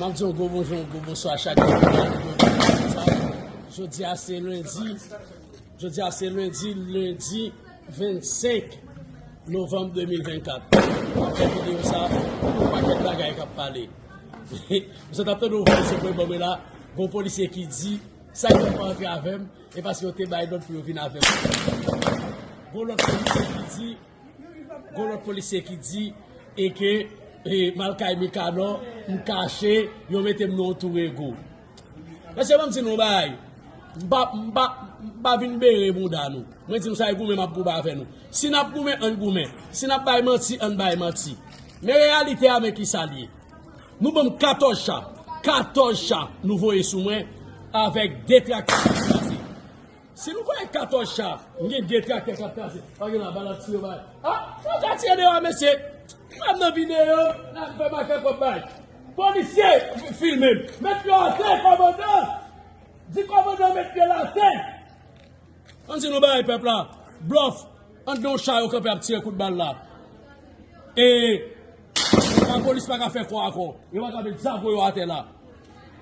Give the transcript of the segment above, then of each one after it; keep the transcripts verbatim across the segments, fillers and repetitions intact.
M ap di yon gwo bonjou, yon gwo bonswa a chak moun ki ap gade videyo sa. Jodi a se lendi, jodi a se lendi, lendi vennsenk novanm de mil vennkat. M ap fè videyo sa pou yon pakèt bagay k ap pale. M sot ap tande yon vwa se pou ban mwen la, gon polisye ki di, sa k fè pa antre avè m, e paske yo te bay lòd pou yo vin avè m. Gon lòt polisye ki di, Gon lòt polisye ki di e ke e, m al kay Mikanò, m kache, yo mete m nan yon tou rego. Mesye, ban m di nou yon bagay. M pa, m pa, m pa vin bere bounda nou. Mwen di nou sa e goumen m ap goumen avè nou. Si n ap goumen, ann goumen. Si n ap bay manti, ann bay manti. Men reyalite a, men kisa l ye. Nou ban m katòz cha. Katòz cha nou voye sou mwen avèk de traktè k ap kraze. Si nou voye katòz cha, m gen de traktè k ap kraze. Pa gen la, bal ap tire, bay. Ah, nou ka tire deyò, mesye. Mwen nan videyo, n ap fè makak w ap bay. Polisye, filme m. Met pye atè, kòmandan. Di kòmandan met pye l atè. Ann di nou bagay pèp la. Blòf. Anndan yon cha yo kanpe ap tire kout bal la. E lapolis pa ka fè kò ankò. Yo pa ka met zago yo atè la.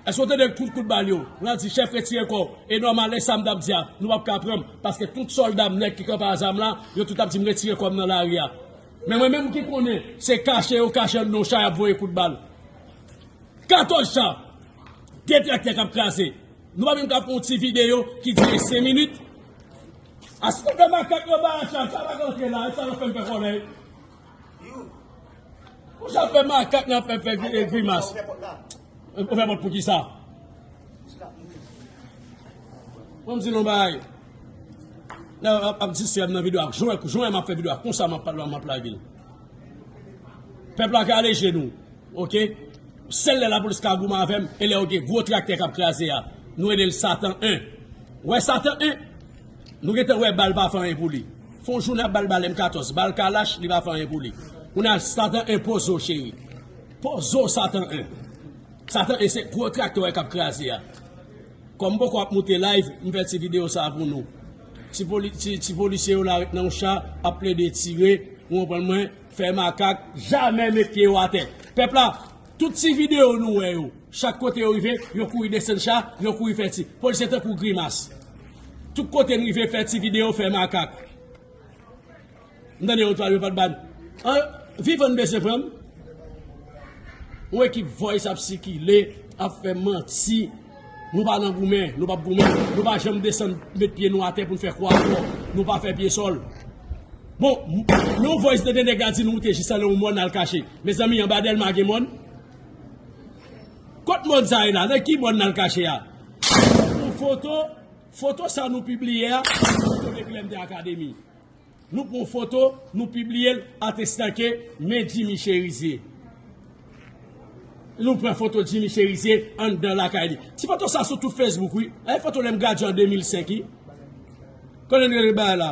Èske w tande kout, kout bal yo? Mwen di chèf retire kò w. E nòmal, lè sa m t ap di a, nou p ap ka pran m. Paske tout sòlda m nèg ki kanpe a zam la, yo tout ap di m retire kò m nan lari a. Men mwen menm ki konnen, se kache yo kache anndan yon cha y ap voye kout bal. Katòz cha, de traktè k ap kraze. Nou pa menm ka fè yon ti videyo ki dire senk minit. Astan fè makak nan bagay sa, sa pa ka antre la, e sa yo fè m fè kòlèy. Ou sa fè makak nan fè, fè gri-, grimas. Ou fè pòt pou ki sa? Mwen m di nou bagay. Nan ap, ap distrè m nan videyo a. Jwen, jwen m ap fè videyo a. Konsa m ap pale, m ap lage l. Pèp la ka leve jenou. Oke? Sèl lè lapolis ka goumen avè m, e lè yo gen gwo traktè k ap kraze a. Nou rele l Satan en. Ou wè Satan en? Nou gentan wè bal pa fè anyen pou li. Fè yon jounen ap bal bal M katòz, bal kalach, li pa fè anyen pou li. Kounye a Satan en poze w cheri. Poze w Satan en. Satan en se gwo traktè w wè k ap kraze a. Kòm m poko ap moute live, m fè ti videyo sa a pou nou. Ti poli-, ti, ti polisye yo la ret nan yon cha, ap plede tire, ou konprann mwen, fè makak, jamè met pye yo atè. Pèp la, tout ti videyo nou wè yo, chak kote yo rive, yo kouri desann cha, yo kouri fè ti. Polisye tankou grimas. Tout kote n rive fè ti videyo, fè makak. M tande yon twal yo pa t ban. An, vivan n bezwen pran m. Yon ekip voice ap sikile, ap fè manti. Nou pa nan goumen, nou p ap goumen, nou pa janm desann met pye nou atè pou n fè kò ankò. Nou pa fè pye sòl. Bon, m-, yon voice tande nèg la di nou moute jis anlè yon mòn al kache. Mezanmi, anba Dèlma gen mòn? Kot mòn sa ye la? Nan ki mòn n al kache a? Yon foto, foto sa nou pibliye a, foto depi lè m te akademi. Nou pran foto, nou pibliye l, atestan ke men Jimmy Cherizier. Nou pran foto Jimmy Cherizier anndan lakay li. Ti foto sa sou tout Facebook, wi. E foto lè m gradye an de mil senk, wi. Konnen n rele bagay la.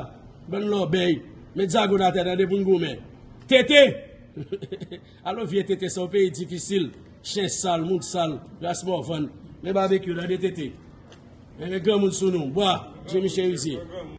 Bann lòbèy. Met zago n atè, tande pou n goumen. Tete! Alo vye tete, sa yon peyi difisil. Chen sal, moun sal. Ras mòvann. Men babekyou, tande tete. Men, men granmoun sou nou. Bwa, Jimmy Cherizier.